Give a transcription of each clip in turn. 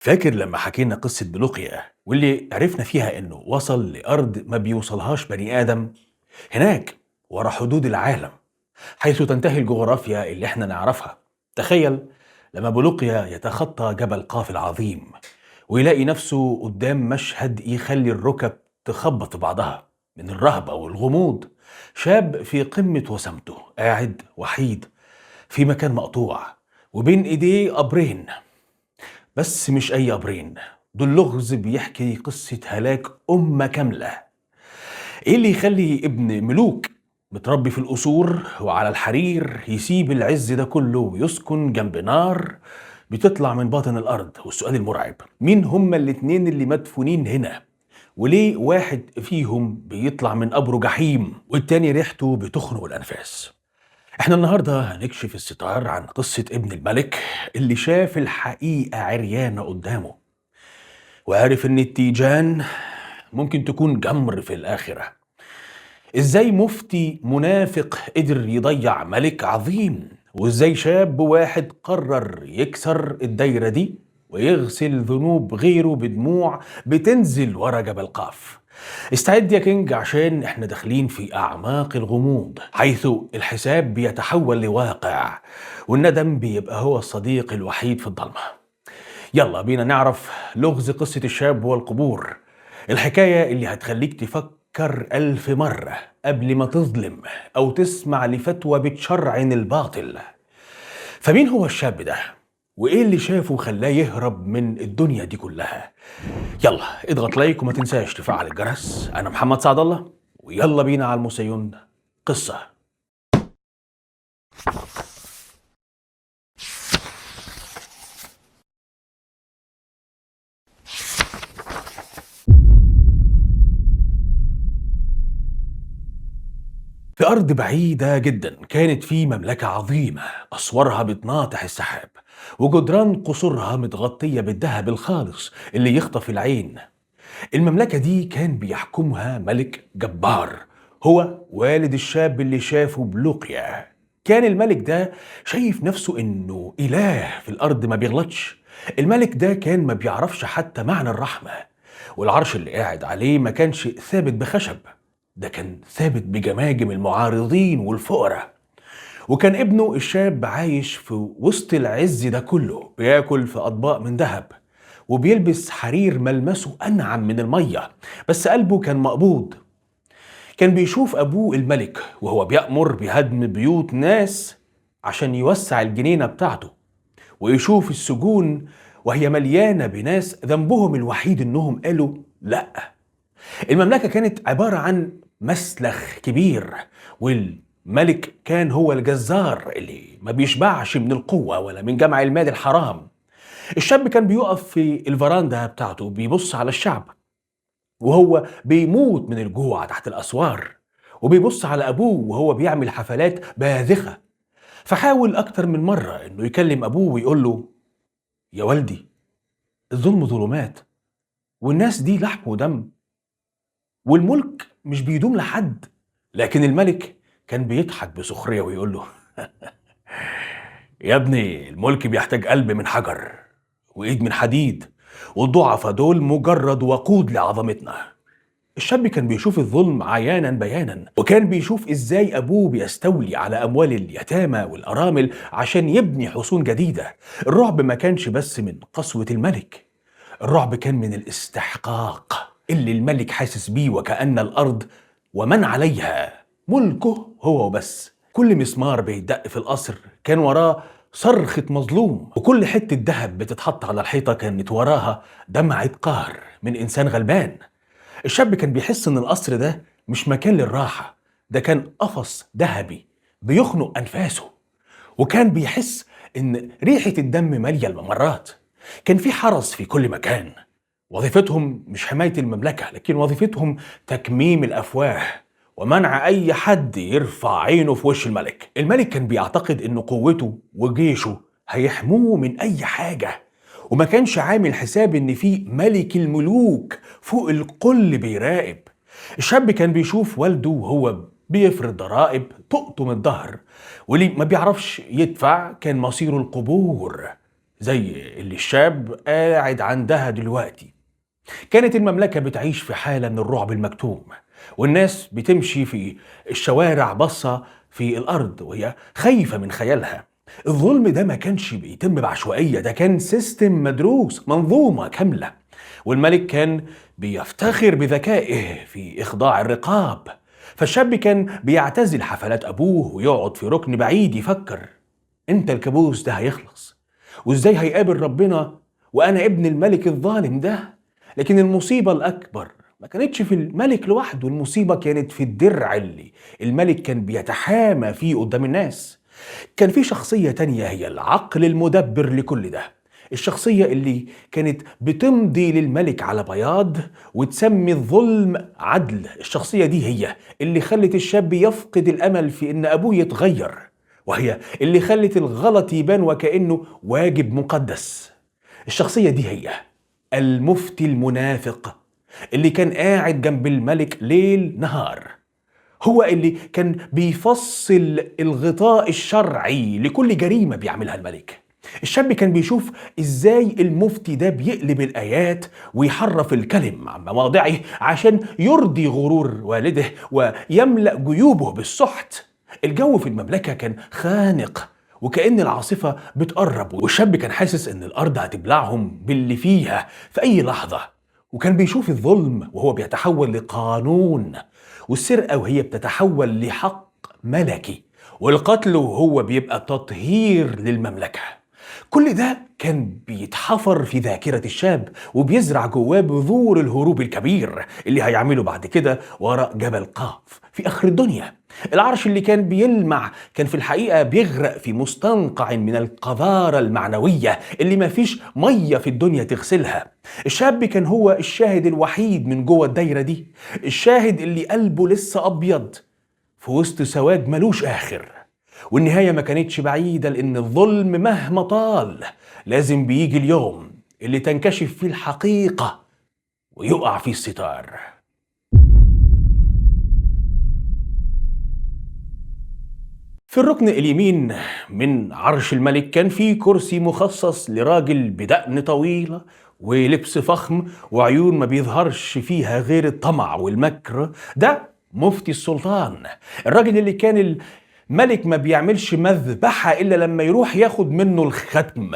فاكر لما حكينا قصة بلوقيا واللي عرفنا فيها انه وصل لأرض ما بيوصلهاش بني آدم هناك ورا حدود العالم، حيث تنتهي الجغرافيا اللي احنا نعرفها. تخيل لما بلوقيا يتخطى جبل قاف العظيم ويلاقي نفسه قدام مشهد يخلي الركب تخبط بعضها من الرهبة والغموض. شاب في قمة وسامته قاعد وحيد في مكان مقطوع وبين ايديه قبرين، بس مش اي قبرين، دول لغز بيحكي قصة هلاك أمة كاملة. ايه اللي يخلي ابن ملوك متربي في القصور وعلى الحرير يسيب العز ده كله ويسكن جنب نار بتطلع من باطن الأرض؟ والسؤال المرعب، مين هما الاتنين اللي مدفونين هنا؟ وليه واحد فيهم بيطلع من قبره جحيم والتاني ريحته بتخنق الأنفاس؟ احنا النهاردة هنكشف الستار عن قصة ابن الملك اللي شاف الحقيقة عريانة قدامه وعرف ان التيجان ممكن تكون جمر في الآخرة. ازاي مفتي منافق قدر يضيع ملك عظيم؟ وازاي شاب واحد قرر يكسر الدايرة دي ويغسل ذنوب غيره بدموع بتنزل ورا جبل قاف؟ استعد يا كينج، عشان احنا داخلين في اعماق الغموض، حيث الحساب بيتحول لواقع والندم بيبقى هو الصديق الوحيد في الضلمة. يلا بينا نعرف لغز قصة الشاب والقبور، الحكاية اللي هتخليك تفكر 1000 مرة قبل ما تظلم أو تسمع لفتوى بتشرعن الباطل. فمين هو الشاب ده؟ وإيه اللي شافه خلاه يهرب من الدنيا دي كلها؟ يلا اضغط لايك وما تنساش تفعل الجرس. أنا محمد سعد الله، ويلا بينا على الموسيون قصة. في أرض بعيدة جدا كانت في مملكة عظيمة، أسوارها بتناطح السحاب وجدران قصورها متغطية بالذهب الخالص اللي يخطف العين. المملكة دي كان بيحكمها ملك جبار، هو والد الشاب اللي شافه بلوقيا. كان الملك ده شايف نفسه إنه إله في الأرض ما بيغلطش. الملك ده كان ما بيعرفش حتى معنى الرحمة، والعرش اللي قاعد عليه ما كانش ثابت بخشب، ده كان ثابت بجماجم المعارضين والفقراء. وكان ابنه الشاب عايش في وسط العز ده كله، بياكل في أطباق من ذهب وبيلبس حرير ملمسه أنعم من المية، بس قلبه كان مقبوض. كان بيشوف أبوه الملك وهو بيأمر بهدم بيوت ناس عشان يوسع الجنينة بتاعته، ويشوف السجون وهي مليانة بناس ذنبهم الوحيد إنهم قالوا لأ. المملكة كانت عبارة عن مسلخ كبير، والملك كان هو الجزار اللي ما بيشبعش من القوة ولا من جمع المال الحرام. الشاب كان بيقف في الفراندا بتاعته بيبص على الشعب وهو بيموت من الجوع تحت الأسوار، وبيبص على أبوه وهو بيعمل حفلات باذخة. فحاول أكتر من مرة إنه يكلم أبوه ويقول له: يا والدي، الظلم ظلمات، والناس دي لحم ودم، والملك مش بيدوم لحد. لكن الملك كان بيضحك بسخرية ويقول له: يا ابني، الملك بيحتاج قلب من حجر وإيد من حديد، والضعفاء دول مجرد وقود لعظمتنا. الشاب كان بيشوف الظلم عيانا بيانا، وكان بيشوف إزاي أبوه بيستولي على أموال اليتامى والأرامل عشان يبني حصون جديدة. الرعب ما كانش بس من قسوة الملك، الرعب كان من الاستحقاق اللي الملك حاسس بيه، وكأن الأرض ومن عليها ملكه هو وبس. كل مسمار بيدق في القصر كان وراه صرخة مظلوم، وكل حتة ذهب بتتحط على الحيطة كانت وراها دمعة قهر من إنسان غلبان. الشاب كان بيحس إن القصر ده مش مكان للراحة، ده كان قفص ذهبي بيخنق أنفاسه، وكان بيحس إن ريحة الدم مالية الممرات. كان في حرس في كل مكان، وظيفتهم مش حماية المملكة، لكن وظيفتهم تكميم الأفواه ومنع أي حد يرفع عينه في وش الملك. الملك كان بيعتقد إن قوته وجيشه هيحموه من أي حاجة، وما كانش عامل حساب إن في ملك الملوك فوق الكل بيراقب. الشاب كان بيشوف والده وهو بيفرض ضرائب تقطم الظهر، واللي ما بيعرفش يدفع كان مصيره القبور. زي اللي الشاب قاعد عندها دلوقتي. كانت المملكة بتعيش في حالة من الرعب المكتوم، والناس بتمشي في الشوارع بصة في الأرض وهي خايفة من خيالها. الظلم ده ما كانش بيتم بعشوائية، ده كان system مدروس، منظومة كاملة، والملك كان بيفتخر بذكائه في إخضاع الرقاب. فالشاب كان بيعتزل حفلات أبوه ويقعد في ركن بعيد يفكر، إمتى الكابوس ده هيخلص؟ وإزاي هيقابل ربنا وأنا ابن الملك الظالم ده؟ لكن المصيبة الأكبر ما كانتش في الملك لوحده، المصيبة كانت في الدرع اللي الملك كان بيتحامى فيه قدام الناس. كان في شخصية تانية هي العقل المدبر لكل ده، الشخصية اللي كانت بتمضي للملك على بياض وتسمي الظلم عدل. الشخصية دي هي اللي خلت الشاب يفقد الأمل في إن أبوه يتغير، وهي اللي خلت الغلط يبان وكأنه واجب مقدس. الشخصية دي هي المفتي المنافق اللي كان قاعد جنب الملك ليل نهار، هو اللي كان بيفصل الغطاء الشرعي لكل جريمة بيعملها الملك. الشاب كان بيشوف ازاي المفتي ده بيقلب الآيات ويحرف الكلم عن مواضعه عشان يرضي غرور والده ويملأ جيوبه بالسحت. الجو في المملكة كان خانق وكأن العاصفة بتقرب، والشاب كان حاسس ان الأرض هتبلعهم باللي فيها في أي لحظة. وكان بيشوف الظلم وهو بيتحول لقانون، والسرقة وهي بتتحول لحق ملكي، والقتل وهو بيبقى تطهير للمملكة. كل ده كان بيتحفر في ذاكرة الشاب وبيزرع جواه بذور الهروب الكبير اللي هيعمله بعد كده وراء جبل قاف في آخر الدنيا. العرش اللي كان بيلمع كان في الحقيقة بيغرق في مستنقع من القذارة المعنوية اللي ما فيش مية في الدنيا تغسلها. الشاب كان هو الشاهد الوحيد من جوه الدايرة دي، الشاهد اللي قلبه لسه أبيض في وسط سواد ملوش آخر. والنهاية ما كانتش بعيدة، لأن الظلم مهما طال لازم بيجي اليوم اللي تنكشف فيه الحقيقة ويقع فيه الستار. في الركن اليمين من عرش الملك كان في كرسي مخصص لراجل بدقن طويلة ولبس فخم وعيون ما بيظهرش فيها غير الطمع والمكر. ده مفتي السلطان، الراجل اللي كان الملك ما بيعملش مذبحة إلا لما يروح ياخد منه الختم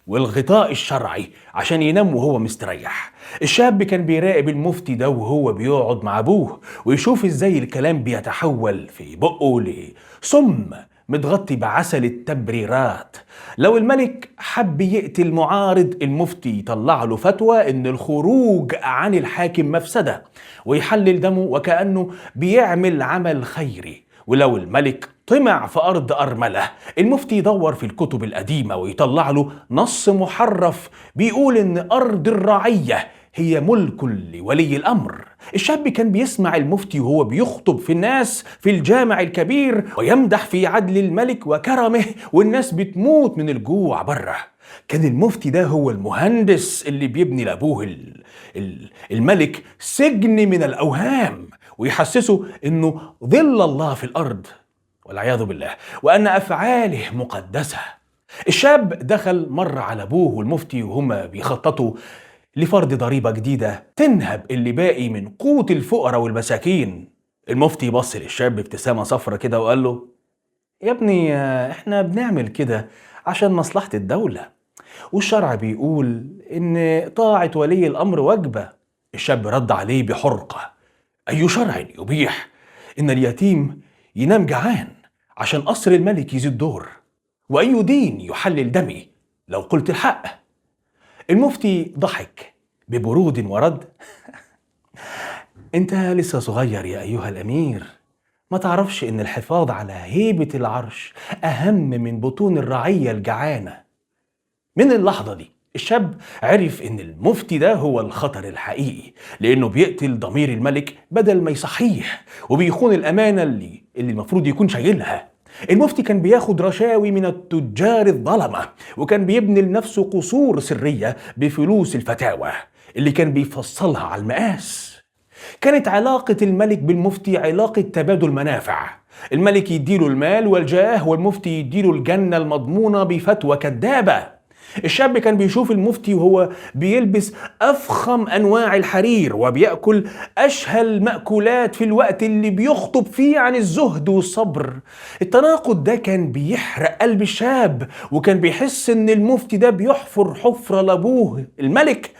والغطاء الشرعي عشان ينام وهو مستريح. الشاب كان بيراقب المفتي ده وهو بيقعد مع أبوه ويشوف إزاي الكلام بيتحول في بقه لسم متغطي بعسل التبريرات. لو الملك حب يقتل معارض، المفتي يطلع له فتوى إن الخروج عن الحاكم مفسدة ويحلل دمه وكأنه بيعمل عمل خيري. ولو الملك طمع في أرض أرملة، المفتي يدور في الكتب القديمة ويطلع له نص محرف بيقول إن أرض الرعية هي ملك لولي الأمر. الشاب كان بيسمع المفتي وهو بيخطب في الناس في الجامع الكبير ويمدح في عدل الملك وكرمه، والناس بتموت من الجوع بره. كان المفتي ده هو المهندس اللي بيبني لأبوه الملك سجن من الأوهام ويحسسه إنه ظل الله في الأرض والعياذ بالله، وأن أفعاله مقدسة. الشاب دخل مرة على أبوه والمفتي وهما بيخططوا لفرض ضريبة جديدة تنهب اللي باقي من قوت الفقراء والمساكين. المفتي بص للشاب بابتسامة صفرة كده وقال له: يا ابني، احنا بنعمل كده عشان مصلحة الدولة، والشرع بيقول إن طاعة ولي الأمر واجبة. الشاب رد عليه بحرقة: أي شرع يبيح إن اليتيم ينام جعان عشان قصر الملك يزيد دور؟ وأي دين يحلل دمي لو قلت الحق؟ المفتي ضحك ببرود ورد: أنت لسه صغير يا أيها الأمير، ما تعرفش إن الحفاظ على هيبة العرش أهم من بطون الرعية الجعانة. من اللحظة دي الشاب عرف إن المفتي ده هو الخطر الحقيقي، لأنه بيقتل ضمير الملك بدل ما يصحيه، وبيخون الأمانة اللي المفروض يكون شايلها. المفتي كان بياخد رشاوي من التجار الظلمة، وكان بيبني لنفسه قصور سرية بفلوس الفتاوى اللي كان بيفصلها على المقاس. كانت علاقة الملك بالمفتي علاقة تبادل منافع، الملك يديله المال والجاه، والمفتي يديله الجنة المضمونة بفتوى كدابة. الشاب كان بيشوف المفتي وهو بيلبس أفخم أنواع الحرير وبيأكل أشهى المأكولات في الوقت اللي بيخطب فيه عن الزهد والصبر. التناقض ده كان بيحرق قلب الشاب، وكان بيحس إن المفتي ده بيحفر حفرة لأبوه الملك،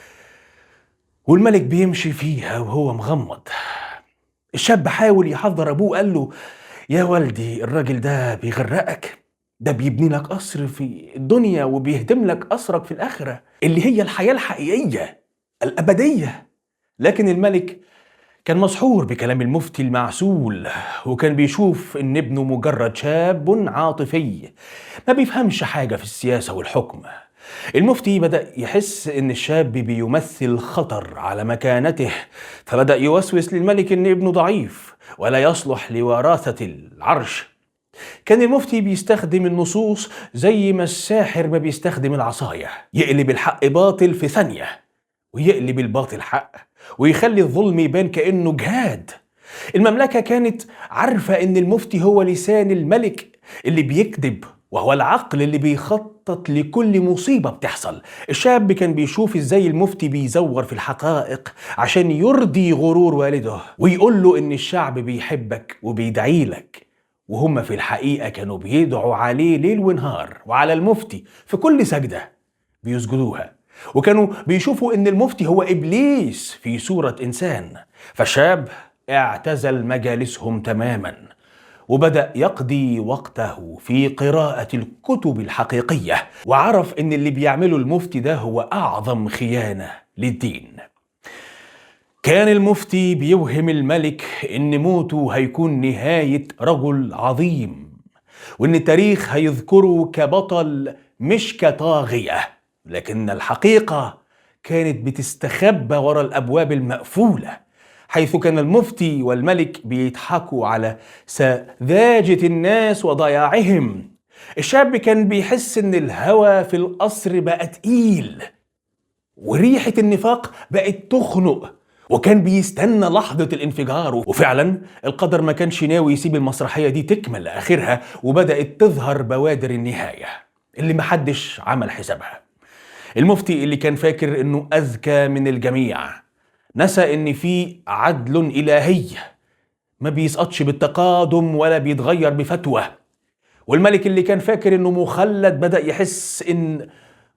والملك بيمشي فيها وهو مغمض. الشاب حاول يحذر أبوه، قال له: يا والدي الراجل ده بيغرقك، ده بيبني لك قصر في الدنيا وبيهدم لك قصرك في الآخرة اللي هي الحياة الحقيقية الأبدية. لكن الملك كان مسحور بكلام المفتي المعسول، وكان بيشوف إن ابنه مجرد شاب عاطفي ما بيفهمش حاجة في السياسة والحكم. المفتي بدأ يحس إن الشاب بيمثل خطر على مكانته، فبدأ يوسوس للملك إن ابنه ضعيف ولا يصلح لوراثة العرش. كان المفتي بيستخدم النصوص زي ما الساحر ما بيستخدم العصاية، يقلب الحق باطل في ثانية ويقلب الباطل حق، ويخلي الظلم يبان كأنه جهاد. المملكة كانت عارفة إن المفتي هو لسان الملك اللي بيكذب، وهو العقل اللي بيخطط لكل مصيبة بتحصل. الشاب كان بيشوف ازاي المفتي بيزور في الحقائق عشان يرضي غرور والده، ويقول له ان الشعب بيحبك وبيدعي لك، وهم في الحقيقة كانوا بيدعوا عليه ليل ونهار وعلى المفتي في كل سجدة بيسجدوها، وكانوا بيشوفوا ان المفتي هو إبليس في صورة إنسان. فالشاب اعتزل مجالسهم تماما، وبدأ يقضي وقته في قراءة الكتب الحقيقية، وعرف إن اللي بيعمله المفتي ده هو أعظم خيانة للدين. كان المفتي بيوهم الملك إن موته هيكون نهاية رجل عظيم، وإن التاريخ هيذكره كبطل مش كطاغية، لكن الحقيقة كانت بتستخبى ورا الأبواب المقفولة، حيث كان المفتي والملك بيضحكوا على سذاجة الناس وضياعهم. الشاب كان بيحس إن الهوى في القصر بقى تقيل، وريحة النفاق بقت تخنق، وكان بيستنى لحظة الانفجار. وفعلا القدر ما كانش ناوي يسيب المسرحية دي تكمل لآخرها، وبدأت تظهر بوادر النهاية اللي محدش عمل حسابها. المفتي اللي كان فاكر إنه أذكى من الجميع نسى إن في عدل إلهي ما بيسقطش بالتقادم ولا بيتغير بفتوى. والملك اللي كان فاكر إنه مخلد بدأ يحس إن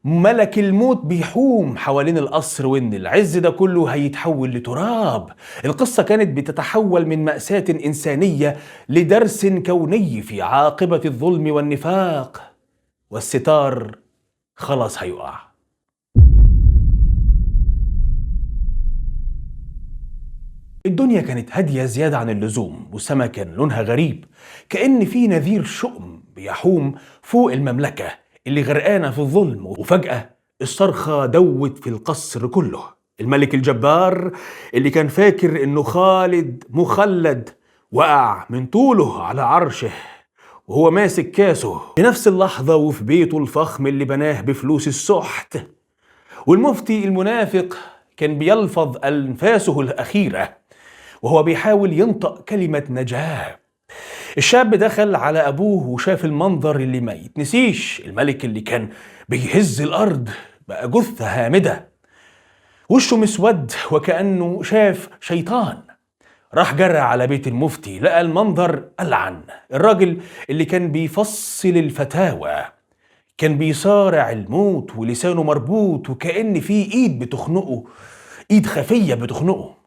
ملك الموت بيحوم حوالين القصر، وإن العز ده كله هيتحول لتراب. القصة كانت بتتحول من مأساة إنسانية لدرس كوني في عاقبة الظلم والنفاق، والستار خلاص هيقع. الدنيا كانت هادية زيادة عن اللزوم، والسما كان لونها غريب، كأن في نذير شؤم بيحوم فوق المملكة اللي غرقانة في الظلم. وفجأة الصرخة دوت في القصر كله. الملك الجبار اللي كان فاكر إنه خالد مخلد وقع من طوله على عرشه وهو ماسك كاسه في نفس اللحظة، وفي بيته الفخم اللي بناه بفلوس السحت. والمفتي المنافق كان بيلفظ أنفاسه الأخيرة وهو بيحاول ينطق كلمة نجاة. الشاب دخل على أبوه وشاف المنظر اللي ما يتنسيش. الملك اللي كان بيهز الأرض بقى جثة هامدة، وشه مسود وكأنه شاف شيطان. راح جرى على بيت المفتي، لقى المنظر ألعن. الراجل اللي كان بيفصل الفتاوى كان بيصارع الموت ولسانه مربوط، وكأن في إيد بتخنقه، إيد خفية بتخنقه.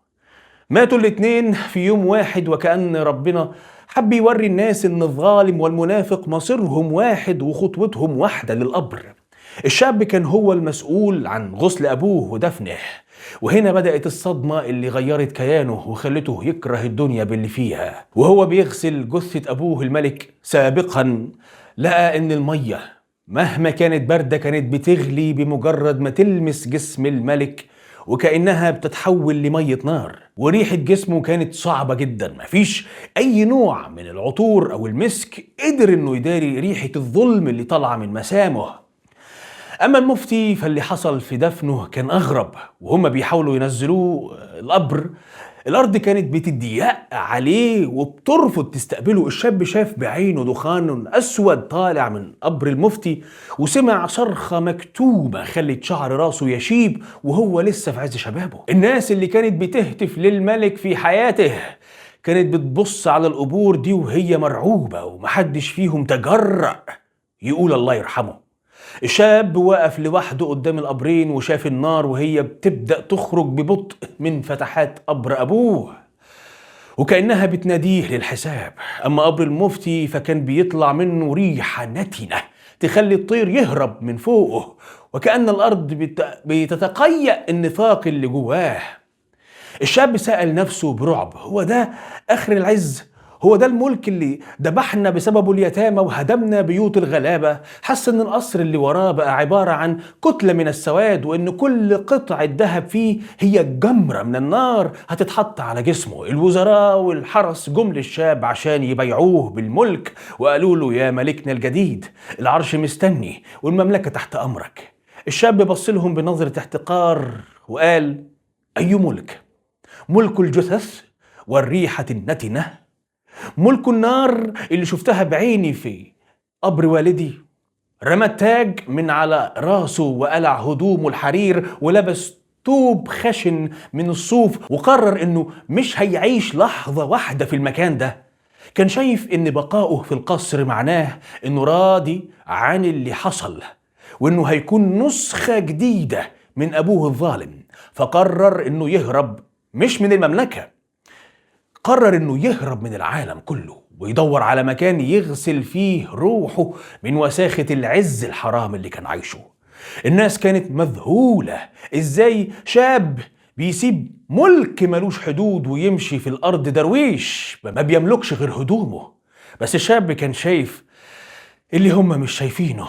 ماتوا الاتنين في يوم واحد، وكأن ربنا حب يوري الناس إن الظالم والمنافق مصيرهم واحد وخطوتهم واحدة للقبر. الشاب كان هو المسؤول عن غسل أبوه ودفنه، وهنا بدأت الصدمة اللي غيرت كيانه وخلته يكره الدنيا باللي فيها. وهو بيغسل جثة أبوه الملك سابقا، لقى إن المية مهما كانت باردة كانت بتغلي بمجرد ما تلمس جسم الملك، وكأنها بتتحول لمية نار. وريحة جسمه كانت صعبة جدا، مفيش أي نوع من العطور أو المسك قدر إنه يداري ريحة الظلم اللي طالعة من مسامه. أما المفتي فاللي حصل في دفنه كان أغرب. وهم بيحاولوا ينزلوه القبر، الأرض كانت بتضيق عليه وبترفض تستقبله. الشاب شاف بعينه دخان أسود طالع من قبر المفتي، وسمع صرخة مكتومة خلت شعر راسه يشيب وهو لسه في عز شبابه. الناس اللي كانت بتهتف للملك في حياته كانت بتبص على القبور دي وهي مرعوبة، ومحدش فيهم تجرأ يقول الله يرحمه. الشاب وقف لوحده قدام القبرين وشاف النار وهي بتبدأ تخرج ببطء من فتحات قبر أبوه وكأنها بتناديه للحساب. أما قبر المفتي فكان بيطلع منه ريحة نتنة تخلي الطير يهرب من فوقه، وكأن الأرض بتتقيأ النفاق اللي جواه. الشاب سأل نفسه برعب، هو ده آخر العز؟ هو ده الملك اللي ذبحنا بسببه اليتامى وهدمنا بيوت الغلابة؟ حس ان القصر اللي وراه بقى عبارة عن كتلة من السواد، وان كل قطعة ذهب فيه هي جمرة من النار هتتحط على جسمه. الوزراء والحرس جم للشاب عشان يبيعوه بالملك وقالوا له يا ملكنا الجديد، العرش مستني والمملكة تحت أمرك. الشاب بص لهم بنظرة احتقار وقال أي ملك؟ ملك الجثث والريحة النتنة؟ ملك النار اللي شفتها بعيني في قبر والدي؟ رمى التاج من على راسه وقلع هدومه الحرير ولبس توب خشن من الصوف، وقرر انه مش هيعيش لحظة واحدة في المكان ده. كان شايف ان بقائه في القصر معناه انه راضي عن اللي حصل، وانه هيكون نسخة جديدة من ابوه الظالم. فقرر انه يهرب، مش من المملكة، قرر انه يهرب من العالم كله ويدور على مكان يغسل فيه روحه من وساخة العز الحرام اللي كان عايشه. الناس كانت مذهولة، ازاي شاب بيسيب ملك ملوش حدود ويمشي في الارض درويش ما بيملكش غير هدومه؟ بس الشاب كان شايف اللي هم مش شايفينه،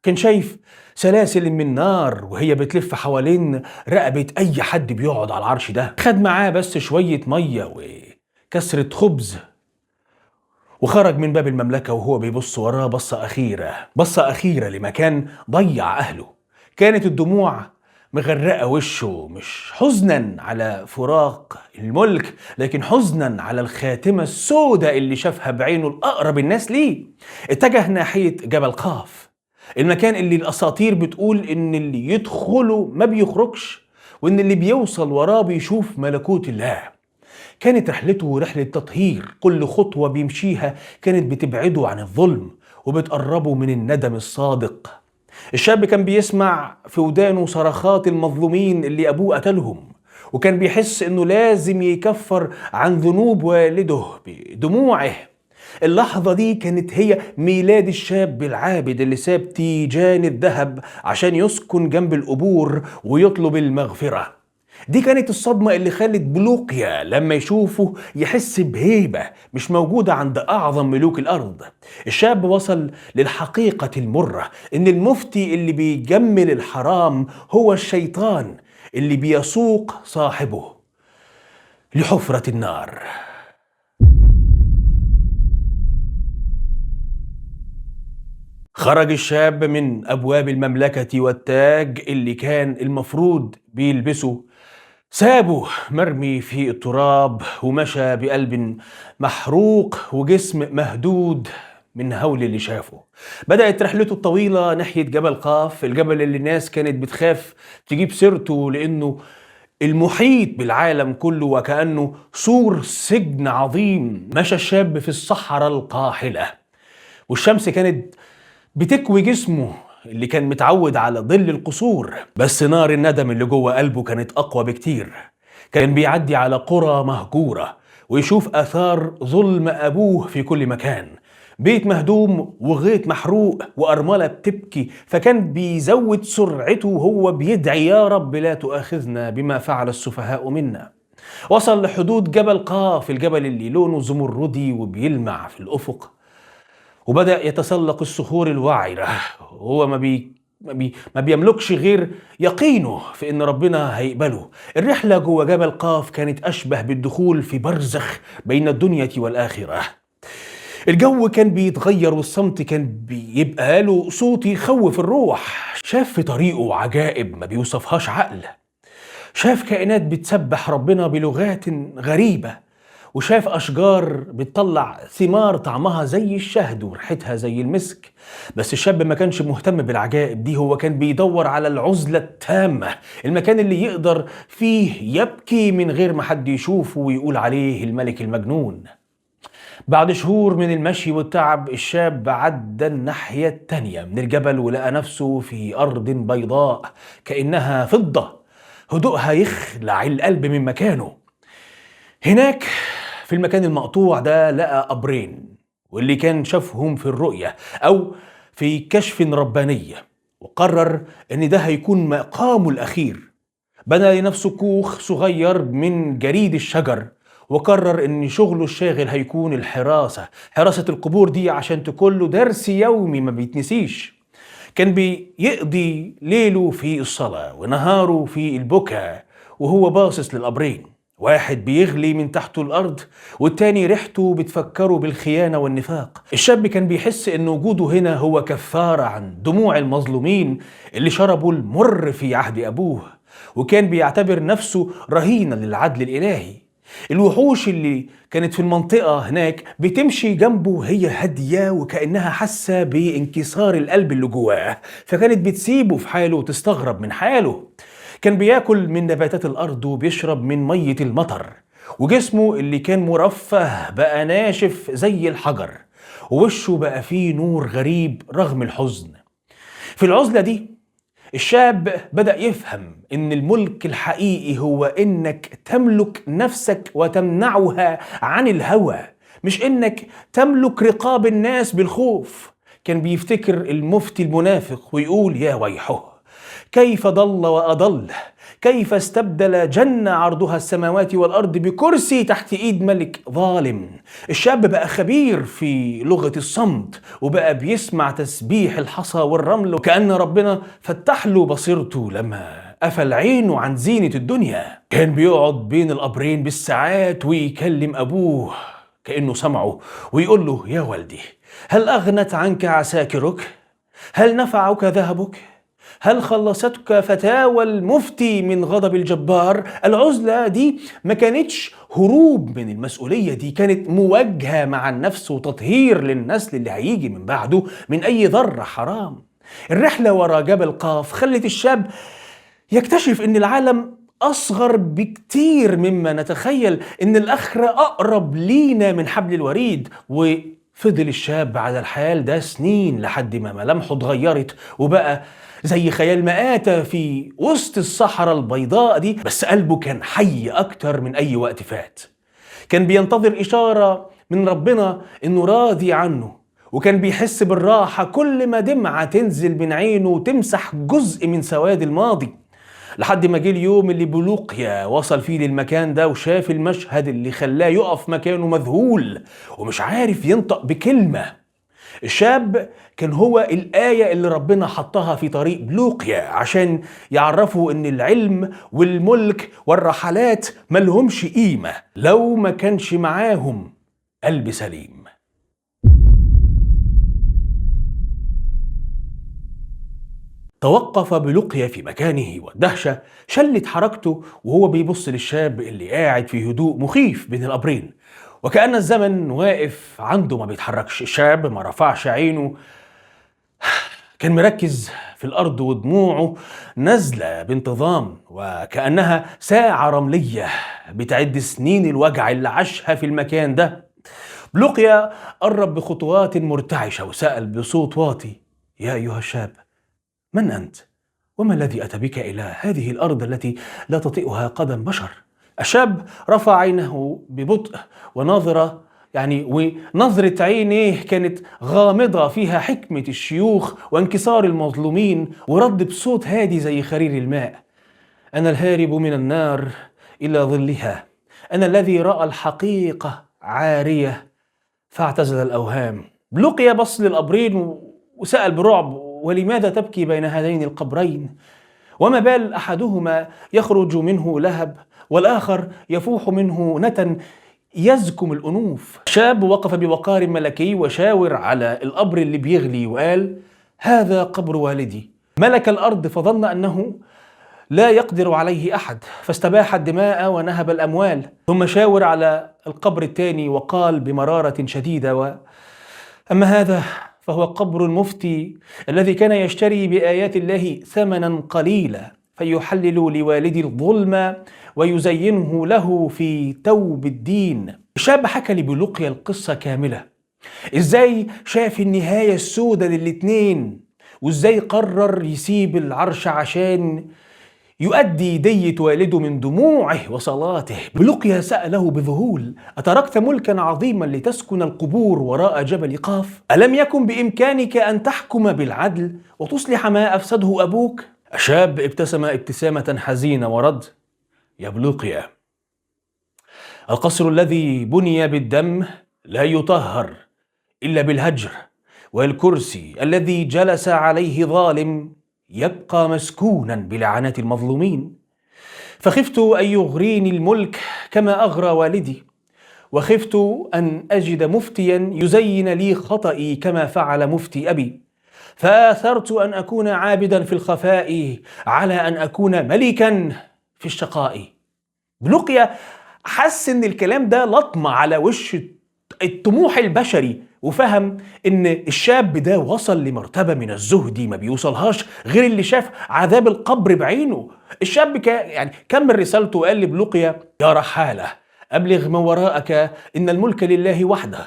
كان شايف سلاسل من نار وهي بتلف حوالين رقبة أي حد بيقعد على العرش ده. خد معاه بس شوية مية وكسرة خبز وخرج من باب المملكة وهو بيبص وراه بصة أخيرة، بصة أخيرة لمكان ضيع أهله. كانت الدموع مغرقة وشه، مش حزنا على فراق الملك، لكن حزنا على الخاتمة السوداء اللي شافها بعينه الأقرب الناس ليه. اتجه ناحية جبل قاف، المكان اللي الأساطير بتقول إن اللي يدخله ما بيخرجش، وإن اللي بيوصل وراه بيشوف ملكوت الله. كانت رحلته رحلة تطهير، كل خطوة بيمشيها كانت بتبعده عن الظلم وبتقربه من الندم الصادق. الشاب كان بيسمع في ودانه صرخات المظلومين اللي أبوه قتلهم، وكان بيحس إنه لازم يكفر عن ذنوب والده بدموعه. اللحظة دي كانت هي ميلاد الشاب العابد اللي ساب تيجان الذهب عشان يسكن جنب القبور ويطلب المغفرة. دي كانت الصدمة اللي خلت بلوقيا لما يشوفه يحس بهيبة مش موجودة عند أعظم ملوك الأرض. الشاب وصل للحقيقة المرة، إن المفتي اللي بيجمل الحرام هو الشيطان اللي بيسوق صاحبه لحفرة النار. خرج الشاب من أبواب المملكة والتاج اللي كان المفروض بيلبسه سابه مرمي في التراب، ومشى بقلب محروق وجسم مهدود من هول اللي شافه. بدأت رحلته الطويلة ناحية جبل قاف، الجبل اللي الناس كانت بتخاف تجيب سيرته لأنه المحيط بالعالم كله وكأنه سور سجن عظيم. مشى الشاب في الصحراء القاحلة والشمس كانت بتكوي جسمه اللي كان متعود على ظل القصور، بس نار الندم اللي جوه قلبه كانت أقوى بكتير. كان بيعدي على قرى مهجورة ويشوف آثار ظلم أبوه في كل مكان، بيت مهدوم وغيط محروق وأرملة بتبكي، فكان بيزود سرعته وهو بيدعي يا رب لا تؤاخذنا بما فعل السفهاء منا. وصل لحدود جبل قاف، الجبل اللي لونه زمردي وبيلمع في الأفق، وبدأ يتسلق الصخور الوعرة. هو ما بيملكش غير يقينه في إن ربنا هيقبله. الرحلة جوه جبل قاف كانت أشبه بالدخول في برزخ بين الدنيا والآخرة. الجو كان بيتغير والصمت كان بيبقى له صوت يخوف الروح. شاف في طريقه عجائب ما بيوصفهاش عقل. شاف كائنات بتسبح ربنا بلغات غريبة، وشاف أشجار بتطلع ثمار طعمها زي الشهد وريحتها زي المسك. بس الشاب ما كانش مهتم بالعجائب دي، هو كان بيدور على العزلة التامة، المكان اللي يقدر فيه يبكي من غير ما حد يشوفه ويقول عليه الملك المجنون. بعد شهور من المشي والتعب، الشاب عدى الناحية التانية من الجبل ولقى نفسه في أرض بيضاء كأنها فضة، هدوءها يخلع القلب من مكانه. هناك في المكان المقطوع ده لقى قبرين، واللي كان شافهم في الرؤية أو في كشف ربانية، وقرر إن ده هيكون مقامه الأخير. بنى لنفسه كوخ صغير من جريد الشجر، وقرر إن شغله الشاغل هيكون الحراسة، حراسة القبور دي عشان تكون له درس يومي ما بيتنسيش. كان بيقضي ليله في الصلاة ونهاره في البكاء وهو باصص للقبرين، واحد بيغلي من تحته الأرض والتاني ريحته بتفكره بالخيانة والنفاق. الشاب كان بيحس إن وجوده هنا هو كفارة عن دموع المظلومين اللي شربوا المر في عهد أبوه، وكان بيعتبر نفسه رهينة للعدل الإلهي. الوحوش اللي كانت في المنطقة هناك بتمشي جنبه وهي هادية وكأنها حاسة بانكسار القلب اللي جواه، فكانت بتسيبه في حاله وتستغرب من حاله. كان بياكل من نباتات الأرض وبيشرب من مية المطر، وجسمه اللي كان مرفه بقى ناشف زي الحجر، ووشه بقى فيه نور غريب رغم الحزن. في العزلة دي الشاب بدأ يفهم إن الملك الحقيقي هو إنك تملك نفسك وتمنعها عن الهوى، مش إنك تملك رقاب الناس بالخوف. كان بيفتكر المفتي المنافق ويقول يا ويحه، كيف ضل وأضل، كيف استبدل جنة عرضها السماوات والأرض بكرسي تحت إيد ملك ظالم. الشاب بقى خبير في لغة الصمت، وبقى بيسمع تسبيح الحصى والرمل، وكأن ربنا فتح له بصيرته لما قفل عينه عن زينة الدنيا. كان بيقعد بين القبرين بالساعات ويكلم أبوه كأنه سمعه ويقول له يا والدي، هل أغنت عنك عساكرك؟ هل نفعك ذهبك؟ هل خلصتك فتاوى المفتي من غضب الجبار؟ العزلة دي ما كانتش هروب من المسؤولية، دي كانت مواجهة مع النفس وتطهير للنسل اللي هيجي من بعده من أي ذرة حرام. الرحلة ورا جبل قاف خلت الشاب يكتشف إن العالم أصغر بكتير مما نتخيل، إن الآخرة أقرب لينا من حبل الوريد. وفضل الشاب على الحال ده سنين لحد ما ملامحه اتغيرت وبقى زي خيال مآتة في وسط الصحراء البيضاء دي، بس قلبه كان حي أكتر من أي وقت فات. كان بينتظر إشارة من ربنا إنه راضي عنه، وكان بيحس بالراحة كل ما دمعة تنزل من عينه وتمسح جزء من سواد الماضي، لحد ما جه اليوم اللي بلوقيا وصل فيه للمكان ده وشاف المشهد اللي خلاه يقف مكانه مذهول ومش عارف ينطق بكلمة. الشاب كان هو الآية اللي ربنا حطها في طريق بلوقيا عشان يعرفوا إن العلم والملك والرحلات ملهمش قيمة لو ما كانش معاهم قلب سليم. توقف بلوقيا في مكانه والدهشة شلت حركته وهو بيبص للشاب اللي قاعد في هدوء مخيف بين القبرين، وكأن الزمن واقف عنده ما بيتحركش. الشاب ما رفعش عينه، كان مركز في الأرض ودموعه نازلة بانتظام وكأنها ساعة رملية بتعد سنين الوجع اللي عاشها في المكان ده. بلوقيا قرب بخطوات مرتعشة وسأل بصوت واطي: يا أيها الشاب، من أنت؟ وما الذي أتى بك إلى هذه الأرض التي لا تطئها قدم بشر؟ الشاب رفع عينه ببطء ونظرة ونظرة عينيه كانت غامضة فيها حكمة الشيوخ وانكسار المظلومين، ورد بصوت هادي زي خرير الماء: أنا الهارب من النار إلى ظلها، أنا الذي رأى الحقيقة عارية فاعتزل الأوهام. بلوقيا بص للقبرين وسأل برعب: ولماذا تبكي بين هذين القبرين؟ وما بال أحدهما يخرج منه لهب والآخر يفوح منه نتن يزكم الأنوف؟ شاب وقف بوقار ملكي وشاور على القبر اللي بيغلي وقال: هذا قبر والدي، ملك الأرض فظن أنه لا يقدر عليه أحد، فاستباح الدماء ونهب الأموال. ثم شاور على القبر الثاني وقال بمرارة شديدة: أما هذا فهو قبر المفتي الذي كان يشتري بآيات الله ثمنا قليلا، فيحلل لوالدي الظلم ويزينه له في توب الدين. الشاب حكى لبلوقيا القصة كاملة، ازاي شاف النهاية السوداء للاتنين، وازاي قرر يسيب العرش عشان يؤدي دية والده من دموعه وصلاته. بلوقيا سأله بذهول: أتركت ملكا عظيما لتسكن القبور وراء جبل قاف؟ ألم يكن بإمكانك أن تحكم بالعدل وتصلح ما أفسده أبوك؟ الشاب ابتسم ابتسامة حزينة ورد: يا بلوقيا، القصر الذي بني بالدم لا يطهر إلا بالهجر، والكرسي الذي جلس عليه ظالم يبقى مسكونا بلعنات المظلومين. فخفت أن يغريني الملك كما أغرى والدي، وخفت أن أجد مفتيا يزين لي خطئي كما فعل مفتي أبي، فآثرت أن أكون عابدا في الخفاء على أن أكون ملكا في الشقاء. بلوقيا حس إن الكلام ده لطمة على وش الطموح البشري، وفهم ان الشاب ده وصل لمرتبة من الزهد ما بيوصلهاش غير اللي شاف عذاب القبر بعينه. الشاب يعني كمل رسالته وقال لبلوقيا: يا رحالة، أبلغ من وراءك إن الملك لله وحده،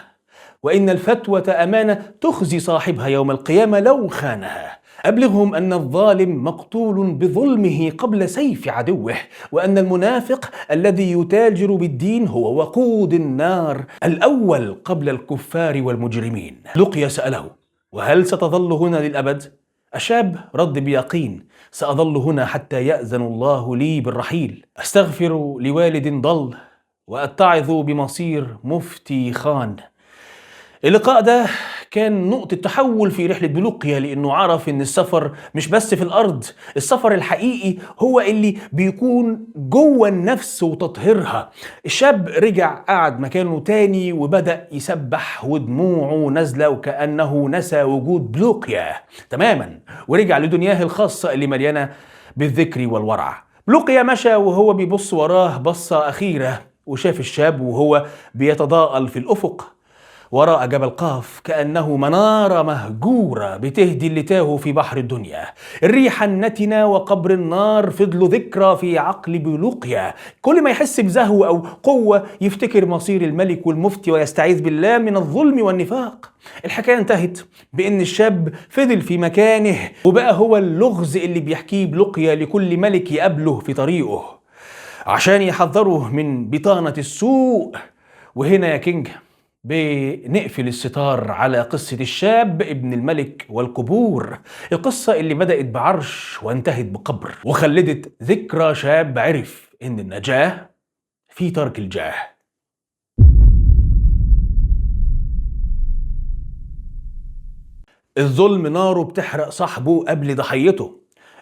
وإن الفتوى أمانة تخزي صاحبها يوم القيامة لو خانها. أبلغهم أن الظالم مقتول بظلمه قبل سيف عدوه، وأن المنافق الذي يتاجر بالدين هو وقود النار الأول قبل الكفار والمجرمين. لقيا سأله: وهل ستظل هنا للأبد؟ الشاب رد بيقين: سأظل هنا حتى يأذن الله لي بالرحيل. أستغفر لوالد ضل، وأتعظ بمصير مفتي خان. اللقاء ده كان نقطة تحول في رحلة بلوقيا، لأنه عرف إن السفر مش بس في الأرض، السفر الحقيقي هو اللي بيكون جوه النفس وتطهيرها. الشاب رجع قعد مكانه تاني وبدأ يسبح ودموعه نازلة، وكأنه نسى وجود بلوقيا تماما، ورجع لدنياه الخاصة اللي مليانة بالذكر والورع. بلوقيا مشى وهو بيبص وراه بصة أخيرة، وشاف الشاب وهو بيتضاءل في الأفق وراء جبل قاف، كأنه منارة مهجورة بتهدي اللي تاهوا في بحر الدنيا. الريحة النتنة وقبر النار فضلوا ذكرى في عقل بلوقيا. كل ما يحس بزهو أو قوة يفتكر مصير الملك والمفتي ويستعيذ بالله من الظلم والنفاق. الحكاية انتهت بأن الشاب فضل في مكانه، وبقى هو اللغز اللي بيحكيه بلوقيا لكل ملك يقابله في طريقه عشان يحذره من بطانة السوء. وهنا يا كينج بنقفل الستار على قصة الشاب ابن الملك والقبور، القصة اللي بدأت بعرش وانتهت بقبر، وخلدت ذكرى شاب عرف إن النجاة في ترك الجاه. الظلم ناره بتحرق صاحبه قبل ضحيته.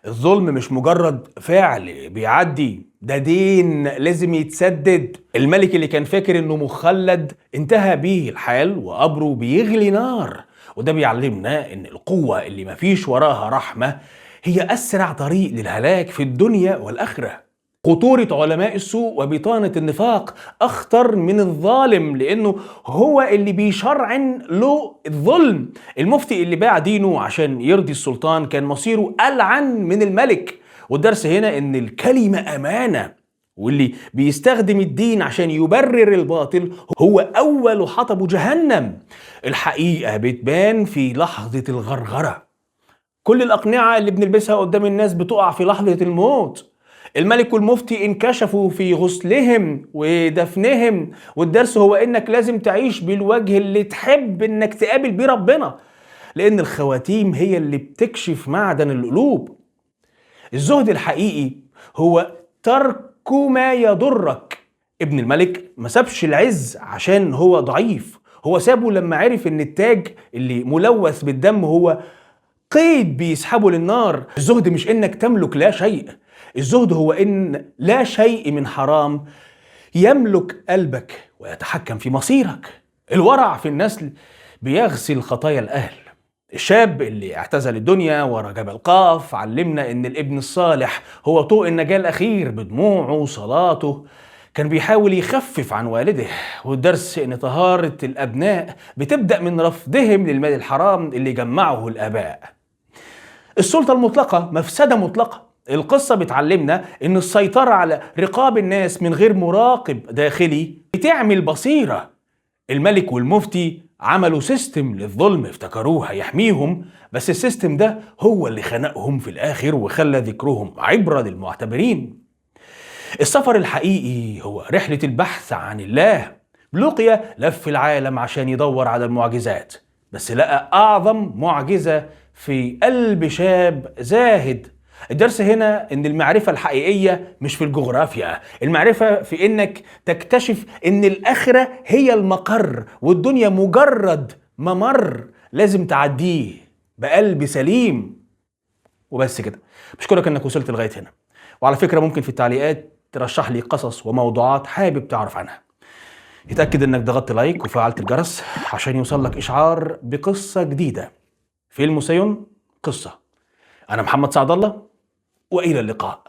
الظلم مش مجرد فعل بيعدي، ده دين لازم يتسدد. الملك اللي كان فاكر انه مخلد انتهى بيه الحال وقبره بيغلي نار. وده بيعلمنا ان القوة اللي مفيش وراها رحمة هي اسرع طريق للهلاك في الدنيا والآخرة. خطورة علماء السوء وبطانة النفاق أخطر من الظالم، لأنه هو اللي بيشرعن له الظلم. المفتي اللي باع دينه عشان يرضي السلطان كان مصيره ألعن من الملك. والدرس هنا إن الكلمة أمانة، واللي بيستخدم الدين عشان يبرر الباطل هو أول حطب جهنم. الحقيقة بتبان في لحظة الغرغرة. كل الأقنعة اللي بنلبسها قدام الناس بتقع في لحظة الموت. الملك والمفتي انكشفوا في غسلهم ودفنهم. والدرس هو انك لازم تعيش بالوجه اللي تحب انك تقابل بيه ربنا، لان الخواتيم هي اللي بتكشف معدن القلوب. الزهد الحقيقي هو ترك ما يضرك. ابن الملك ما سابش العز عشان هو ضعيف، هو سابه لما عرف ان التاج اللي ملوث بالدم هو قيد بيسحبه للنار. الزهد مش انك تملك لا شيء، الزهد هو ان لا شيء من حرام يملك قلبك ويتحكم في مصيرك. الورع في النسل بيغسل خطايا الاهل. الشاب اللي اعتزل الدنيا ورا جبل قاف علمنا ان الابن الصالح هو طوق النجاة الاخير. بدموعه وصلاته كان بيحاول يخفف عن والده. والدرس ان طهارة الابناء بتبدأ من رفضهم للمال الحرام اللي جمعه الاباء. السلطة المطلقة مفسدة مطلقة. القصة بتعلمنا ان السيطرة على رقاب الناس من غير مراقب داخلي بتعمل بصيرة. الملك والمفتي عملوا system للظلم افتكروه هيحميهم، بس ال system ده هو اللي خنقهم في الآخر وخلى ذكرهم عبرة للمعتبرين. السفر الحقيقي هو رحلة البحث عن الله. بلوقيا لف العالم عشان يدور على المعجزات، بس لقى أعظم معجزة في قلب شاب زاهد. الدرس هنا ان المعرفة الحقيقية مش في الجغرافيا، المعرفة في انك تكتشف ان الاخرة هي المقر والدنيا مجرد ممر لازم تعديه بقلب سليم. وبس كده، بشكرك انك وصلت لغاية هنا. وعلى فكرة ممكن في التعليقات ترشح لي قصص وموضوعات حابب تعرف عنها. اتأكد انك ضغطت like وفعلت الجرس عشان يوصل لك اشعار بقصة جديدة في الموسيون قصة. انا محمد سعد الله، والى اللقاء.